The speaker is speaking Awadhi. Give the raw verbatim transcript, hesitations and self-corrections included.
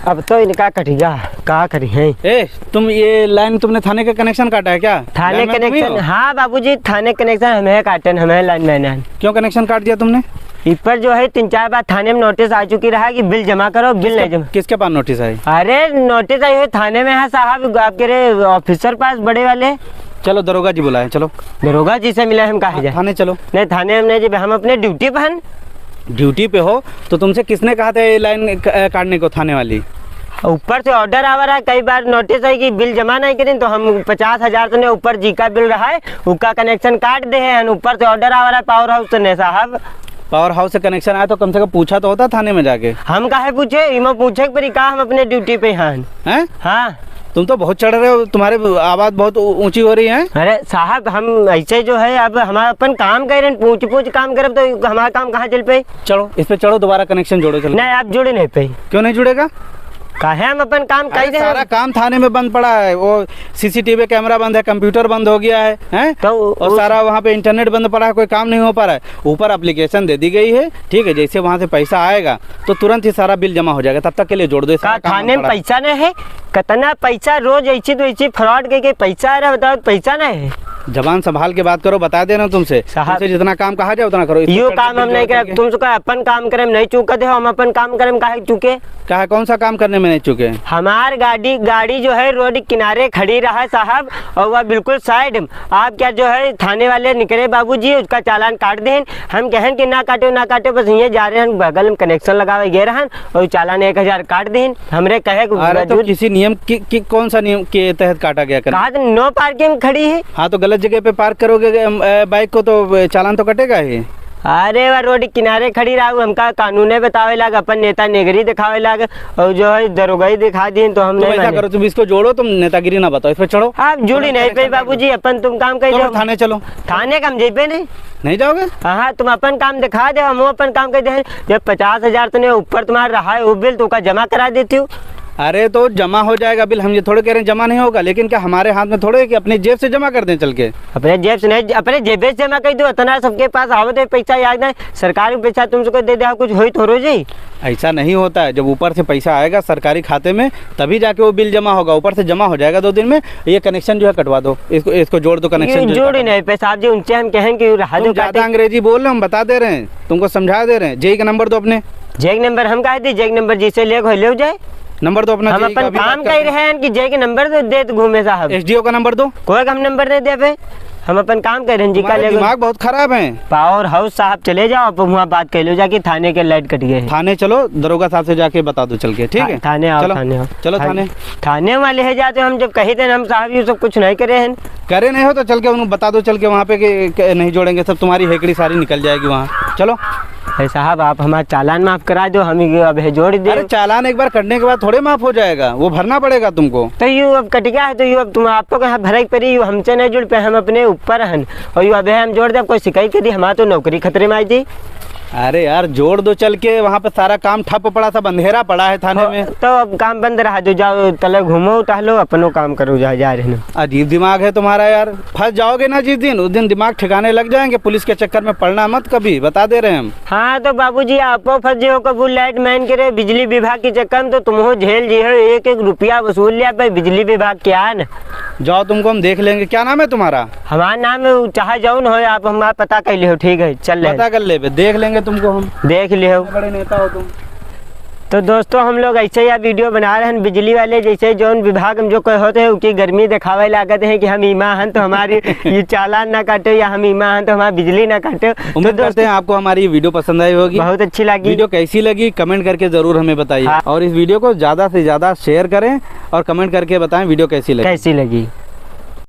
अब तो इनका कटिगा, का करी है? ए, तुम ये लाइन तुमने थाने का कनेक्शन काटा है क्या? थाने लाइनमैन तुम ही कनेक्शन, हो? हाँ बाबूजी, थाने कनेक्शन हमें काटन, हमें लाइनमैन है। क्यों कनेक्शन काट दिया तुमने? इस पर जो है तीन चार बार थाने में नोटिस आ चुकी रहा कि बिल जमा करो, बिल किसके, नहीं जमा। किसके पास नोटिस आई? अरे नोटिस आई हुई थाने में है साहब, आपके रे ऑफिसर पास बड़े वाले। चलो दरोगा जी बुलाए, चलो। दरोगा जी से मिले हम कहाँ जाए? थाने चलो। नहीं थाने हम नहीं जी, हम अपने ड्यूटी पर हैं। ड्यूटी पे हो तो तुमसे किसने कहा था ये लाइन क-, काटने को थाने वाली? ऊपर से ऑर्डर आवा रहा है, कई बार नोटिस है कि बिल जमा नहीं करें तो हम पचास हजार से ऊपर जी का बिल रहा है, उका कनेक्शन काट दे हैं, ऊपर से ऑर्डर आवा रहा है पावर हाउस से ने साहब। पावर हाउस से कनेक्शन आया तो कम से कम पूछा तो होता थाने में जाके। हम काहे पूछे? इमा पूछे के परी का हम अपने ड्यूटी पे हैं। हैं? हाँ। तुम तो बहुत चढ़ रहे हो, तुम्हारे आवाज बहुत ऊ-, ऊंची हो रही है। अरे साहब, हम ऐसे जो है, अब हम अपन काम कर रहे हैं, पूछ पूछ काम करब तो हमारा काम कहाँ चल पे? चढ़ो, इस पे चढ़ो, दोबारा कनेक्शन जोड़ो, चलो। नहीं, आप जुड़े नहीं पे। क्यों नहीं जुड़ेगा? काहे हम अपन काम अरे, कर दे सारा हैं। काम थाने में बंद पड़ा है, वो सीसीटीवी कैमरा बंद है, कंप्यूटर बंद हो गया है, हैं? तो और उस सारा वहाँ पे इंटरनेट बंद पड़ा है, कोई काम नहीं हो पा रहा है। ऊपर एप्लीकेशन दे दी गई है, ठीक है, जैसे वहाँ से पैसा आएगा तो तुरंत ही सारा बिल जमा हो जाएगा, तब तक के लिए जोड़ दो, ये का सारा काम थाने में पड़ा है। पैसा नहीं है? कितना पैसा रोज ऐसी तो ऐसी फ्रॉड के, के पैसा आ रहा है, बताओ, पैसा नहीं है। जबान संभाल के बात करो, बता दे रहा हूँ तुमसे, साहब, तुमसे जितना काम कहा जाए उतना करो। इसको यो कर दो, काम हम बिल नहीं जोड़ करब, करके। तुम सबका अपन काम करे, हम नहीं चूका दे, हम अपन काम करे, हम काहे चूके? कहा, कौन सा काम करने में नहीं चूके? हमार गाड़ी, गाड़ी जो है रोड किनारे खड़ी रहा है साहब, और वह बिल्कुल साइड में। आप क्या जो है थाने वाले निकले बाबूजी, उसका चालान काट देन। हम कहन कि ना काटे, ना काटे, बस ये जा रहे हैं, बगल में कनेक्शन लगावे गए रहन और चालान एक हजार काट देन। हमरे कहे के अरे तो वजूद किसी नियम की, की, कौन सा नियम के तहत काटा गया कनेक्शन? कहा तो नो पार्किंग खड़ी है। हाँ, तो गलत जगह पे पार्क करोगे, अम, अ, बाइक को तो चालान तो कटेगा ही। अरे वह रोड किनारे खड़ी रहू, हमका कानूने बतावे लाग, अपन नेता नेगरी दिखावे लाग, और जो है दरोगाई दिखा दीन तो हम तुम नहीं ऐसा माने। करो, तुम इसको जोड़ो, तुम नेतागिरी ना बताओ, इस पे चढ़ो। आप जुड़ी तुम नहीं पे कनेक्शन बाबूजी, अपन तुम काम कर तो जाओ। थाने चलो। थाने का हम जेबे नहीं। नहीं जाओगे? हाँ, तुम अपन काम दिखा दे, हम अपन काम कर दे। जब पचास हजार तुमने ऊपर तुम्हारा रहा है वो बिल, तो का जमा करा देती हूँ। अरे तो जमा हो जाएगा बिल, हम ये थोड़े कह रहे हैं जमा नहीं होगा, लेकिन क्या हमारे हाथ में थोड़े है कि अपनी जेब से जमा कर दें चल के? अपने जेब से नहीं, अपने जेबे से जमा कर दो, इतना सबके पास आवत है पैसा, याद नहीं, सरकार को पैसा तुमसे कोई दे दे, कुछ होई थोड़ो जी। ऐसा नहीं होता है, जब ऊपर से पैसा आएगा सरकारी खाते में, तभी जाके वो बिल जमा होगा, ऊपर से जमा हो जाएगा दो दिन में। ये कनेक्शन जो है कटवा दो, इसको, इसको जोड़ दो, कनेक्शन ये जो है जोड़ ही कटवा दो। नहीं पे साहब जी, उनसे हम कहें कि ये रहा तुम दो ज्यादा काटे। अंग्रेजी बोल रहे हो, हम बता दे रहे हैं, तुमको समझा दे रहे हैं। जेई का नंबर दो अपने। जेई का नंबर हम काहे दी? जेई का नंबर जिसे ले हो, ले जाए। नंबर दो अपना हम जेई का, अपन अभी काम बात कर करते हैं। रहे हैं कि जेई के नंबर दे, देत घूमे साहब। एसडीओ का नंबर दो। कोई का हम नंबर नहीं देबे, हम अपन काम कर रहे हैं जी का तुम्हारा ले। दिमाग बहुत खराब है। पावर हाउस साहब चले जाओ, अब वहाँ बात कर लो जाके थाने के लाइट कट गए हैं। थाने चलो, दरोगा साहब से जाके बता दो चल के, ठीक था-, है? थाने आओ, चलो। थाने आओ। चलो थाने। थाने। थाने वाले है जाते हम जब कहे थे ना हम साहब ये सब कुछ नहीं करे हैं। करे नहीं हो तो चल के उन्हें बता दो चल के वहाँ पे कि, कि नहीं जोड़ेंगे, सब तुम्हारी हेकड़ी सारी निकल जाएगी वहाँ। चलो। अरे साहब, आप हमारा चालान माफ करा दो, हम ये अब है जोड़ दे। अरे, चालान एक बार कटने के बाद थोड़े माफ हो जाएगा, वो भरना पड़ेगा तुमको। तो यू अब कट गया है, तो यू अब तुम, आपको कहाँ भरे के पड़ी, यू हमसे नहीं जुड़ पे, हम अपने ऊपर हन। और यू अबे हम जोड़ दे, कोई शिकायत करी, हमारा तो नौकरी खतरे में आई थी। अरे यार, जोड़ दो चल के, वहाँ पे सारा काम ठप पड़ा, सब अंधेरा पड़ा है थाने हो, में। तो अब काम बंद रहा, जो जाओ तले घूमो टहलो, अपनो काम करो, जा, जा रहे हैं। अजीब दिमाग है तुम्हारा यार, फंस जाओगे ना जिस दिन, उस दिन दिमाग ठिकाने लग जाएंगे। पुलिस के चक्कर में पड़ना मत कभी, बता दे रहे हैं हम। हाँ, तो बाबूजी, आपो फंस जियो कबू लाइट मैन के रे, बिजली विभाग के चक्कर में तो तुमहो झेल जियो, एक एक रुपया वसूल लिया पे बिजली विभाग के आन। जाओ, तुमको हम देख लेंगे। क्या नाम है तुम्हारा? हमारा नाम है, चाहे जौन हो, आप हमारा पता कर लियो, ठीक है, चल रहे हैं। पता कर लेबे, देख लेंगे तुमको हम। देख लियो। बड़े नेता हो तुम। तो दोस्तों, हम लोग ऐसे ही वीडियो बना रहे हैं बिजली वाले, जैसे जौन विभाग में जो कोई होते हैं, उनकी गर्मी दिखावे लागत है कि हम इमा हन तो हमारी ये चालान ना काटे, या हम इमा हन तो हमारी बिजली ना काटे। तो उम्मीद करते दोस्तों, हैं आपको हमारी ये वीडियो पसंद आई होगी। बहुत अच्छी लगी। वीडियो कैसी लगी, कमेंट करके जरूर हमें बताइए। हाँ। और इस वीडियो को ज्यादा से ज्यादा शेयर करें और कमेंट करके बताएं वीडियो कैसी लगी। कैसी लगी।